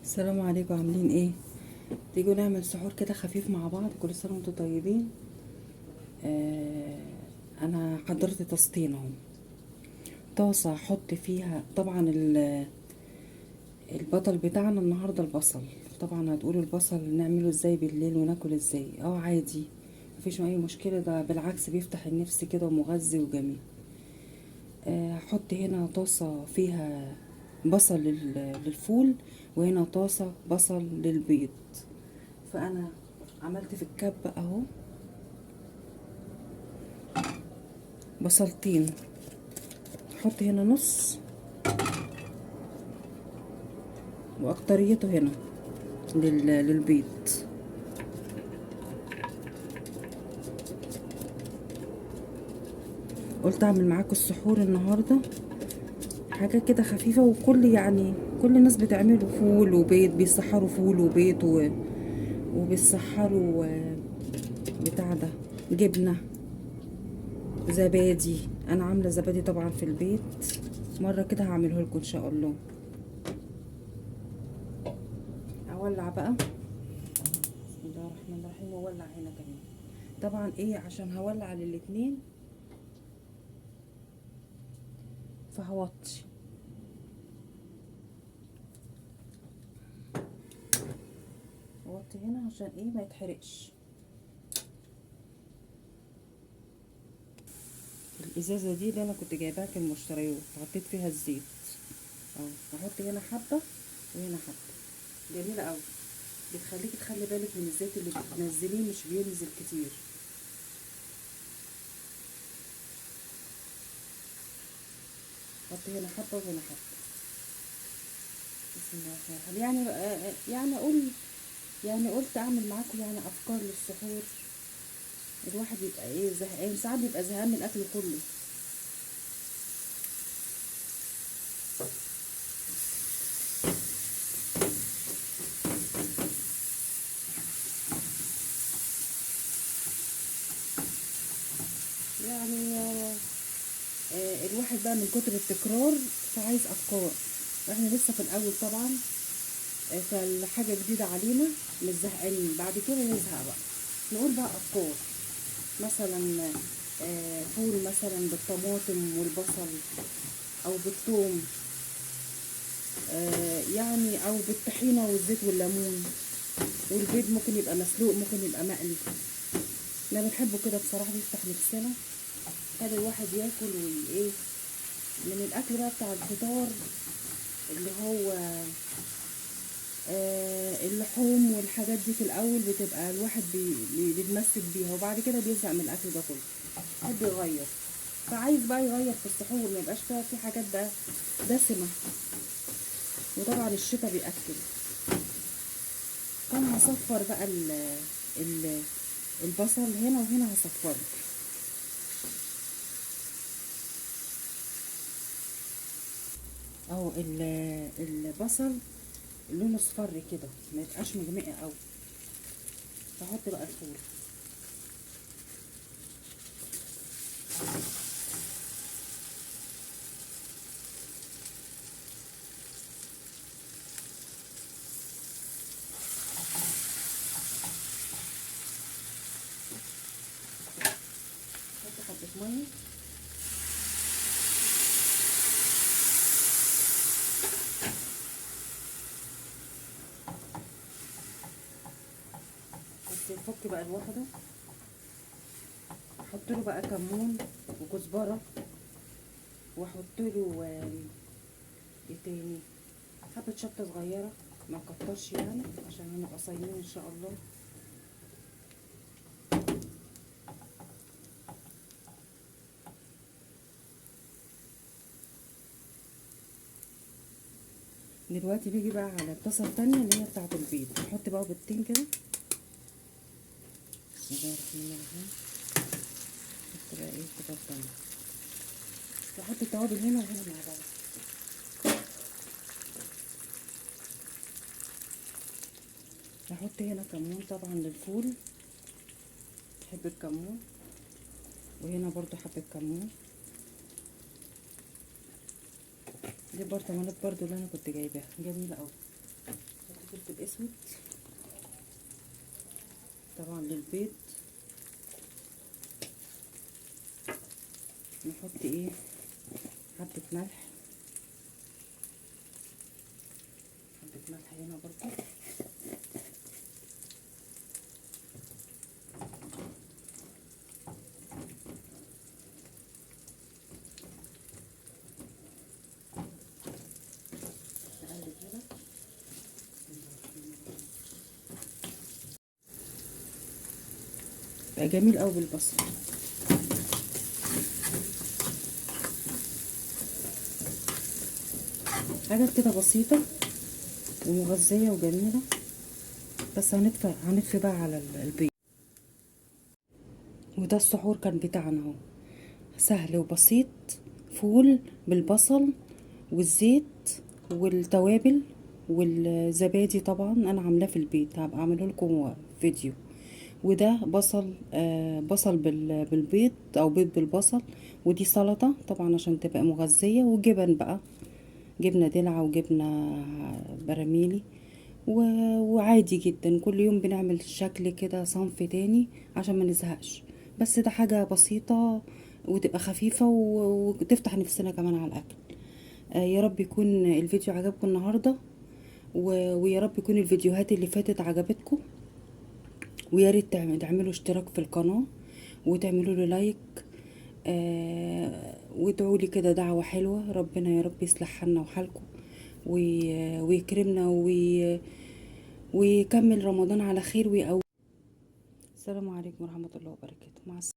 السلام عليكم، عاملين ايه؟ تيجوا نعمل سحور كده خفيف مع بعض. كل سنة وانتم طيبين. انا حضرت طاستين اهو. طاسه احط فيها طبعا البطل بتاعنا النهارده البصل. طبعا هتقولوا البصل نعمله ازاي بالليل وناكل ازاي؟ عادي، مفيش اي مشكلة، ده بالعكس بيفتح النفس كده ومغذي وجميل. هحط هنا طاسه فيها بصل للفول، وهنا طاسه بصل للبيض. فانا عملت في الكبه اهو بصلتين، احط هنا نص واكتريته هنا للبيض. قلت اعمل معاكم السحور النهارده حاجة كده خفيفة، وكل يعني كل الناس بتعمله فول وبيض، بيسحروا فول وبيض وبيسحروا بتاع ده جبنه زبادي. انا عامله زبادي طبعا في البيت، مرة كده هعمله لكم ان شاء الله. اولع بقى، بسم الله الرحمن الرحيم. واولع هنا كمان طبعا ايه عشان هولع للاتنين، فهوطي. هوطي هنا عشان ايه ما يتحرقش. الازازه دي اللي انا كنت جايباها في المشتريات حطيت فيها الزيت اهو. هحط هنا حبه وهنا حبه، جميلة قوي، بتخليكي تخلي بالك من الزيت اللي بتنزليه مش بينزل كتير. حط هنا حبه وهنا حبه، بسم الله الرحمن الرحيم. يعني اقول يعني قلت اعمل معاكم يعني افكار للسحور. الواحد بيبقى ايه زهقان ساعات، بيبقى زهقان من الاكل كله. يعني الواحد بقى من كتر التكرار فعايز افكار. احنا لسه في الاول طبعا، فالحاجه جديدة علينا مش زهقانين، بعد كده نزهق بقى نقول بقى افكار. مثلا فول مثلا بالطماطم والبصل او بالثوم، يعني او بالطحينه والزيت والليمون. والبيض ممكن يبقى مسلوق ممكن يبقى مقلي. انا بنحبه كده بصراحة، بيفتح نفسنا، خلي الواحد ياكل وايه من الاكل بقى بتاع الفطار اللي هو اللحوم والحاجات دي. في الاول بتبقى الواحد بيتمسك بيها، وبعد كده بيزهق من الاكل ده كله، يحب يغير. فعايز بقى يغير في السحور، ما يبقاش فيها في حاجات بقى دسمة. وطبعا الشتا بيأكل. فانا هصفر بقى البصل هنا وهنا، هصفره. اهو البصل لونه اصفر كده، ما يبقاش مغمق قوي. هحط بقى الفول. احط حبه مية. بس يفك بقى لوحده. احط له بقى كمون وكزبره، واحط له ايه تاني، حبه شطه صغيرة، ما نكترش يعني عشان هنبقى صايمين ان شاء الله. دلوقتي بيجي بقى على الطاسه التانية اللي هي بتاعه البيض. نحط بقى بيضتين كده، بسم الله الرحمن الرحيم. نحط بقى ايه الطاسه التانية، نحط التوابل هنا وهنا مع بعض. نحط هنا كمون طبعا للفول، بحب الكمون، وهنا برضو حبة كمون. دي برطمانات برضو اللي انا كنت جايباها، جميلة قوي. فلفل اسود طبعا للبيض. نحط ايه حبة ملح، حبة ملح هنا برضو. نقلب هنا. بقى جميل قوي بالبصل. حاجات كده بسيطة ومغذية وجميلة. بس هنطفي بقى على البيض. وده السحور كان بتاعنا اهو، سهل وبسيط، فول بالبصل والزيت والتوابل والزبادي. طبعا انا عاملاه في البيت، هبقى اعمله لكم فيديو. وده بصل، بصل بالبيض او بيض بالبصل. ودي سلطة طبعا عشان تبقى مغذية، وجبن بقى، جبنة دلعة وجبنة براميلي. وعادي جدا كل يوم بنعمل شكل كده صنف تاني عشان ما نزهقش. بس ده حاجة بسيطة وتبقى خفيفة وتفتح نفسنا كمان على الأكل. يا رب يكون الفيديو عجبكم النهاردة، ويا رب يكون الفيديوهات اللي فاتت عجبتكم. ويا ريت تعملوا اشتراك في القناة وتعملوا لي لايك، وادعوا لي كده دعوة حلوة. ربنا يا رب يصلح حالنا وحالكم ويكرمنا ويكمل رمضان على خير ويقوي. السلام عليكم ورحمة الله وبركاته. مع السلامة.